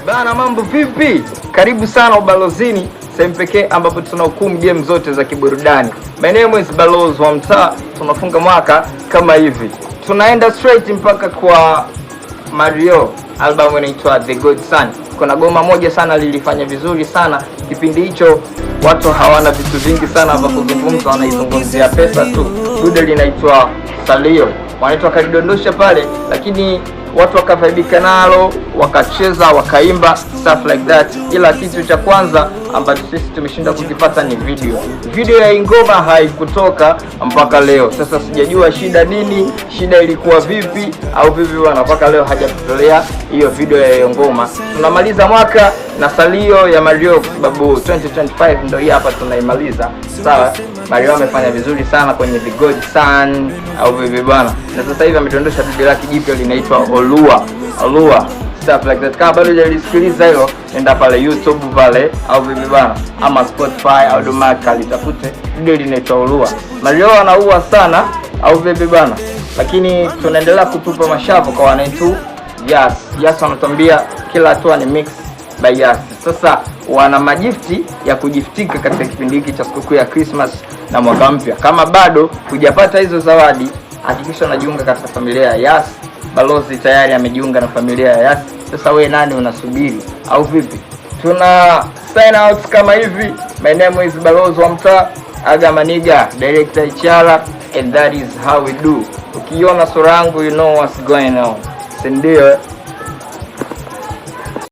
Bana, mambo vipi? Karibu sana ubalozini, sehemu pekee ambapo tunahukumu game zote za kiburudani. My name is Balozi wa Mtaa. Tunafunga mwaka kama hivi, tunaenda straight mpaka kwa Mario, albamu inaitwa The Good Son. Kuna goma moja sana lilifanya vizuri sana kipindi hicho, watu hawana vitu vingi sana vya kuzungumza, wanaizungumzia pesa tu. Dude linaitwa Salio, wanaitwa kalidondosha pale, lakini watu wakafaidika nalo, wakacheza, wakaimba, stuff like that. Ila kitu cha kwanza ambacho sisi tumeshinda kukipata ni video. Video ya ingoma haikutoka mpaka leo. Sasa sijajua shida nini, shida ilikuwa vipi au vipi bwana, mpaka leo hajatutolea hiyo video ya hiyo ngoma. Tunamaliza mwaka na Salio ya Mario kwa sababu 2025 ndio hii hapa tunaimaliza. Sawa, Mario amefanya vizuri sana kwenye The God Son au vipi bwana, na sasa hivi amedondosha dude lake jipya linaitwa Olua Olua, stuff like that. Kama bado hujalisikiliza hilo, nenda pale YouTube pale au vipi bwana, ama Spotify au Domaka, litafute dude linaitwa Olua. Mario anaua sana au vipi bwana, lakini tunaendelea kutupa mashavu kwa wanaitu Yas. Yas wanatuambia kila hatua ni mix by Yas. Sasa wana magifti ya kujiftika katika kipindi hiki cha sikukuu ya Christmas na mwaka mpya. Kama bado hujapata hizo zawadi, hakikisha unajiunga katika familia ya Yas. Balozi tayari amejiunga na familia ya Yas. Sasa we nani unasubiri au vipi? Tuna sign out kama hivi. My name is Balozi wa Mtaa, Aga Maniga, Director Ichara, and that is how we do. Ukiona sura yangu, you know what's going on, si ndio?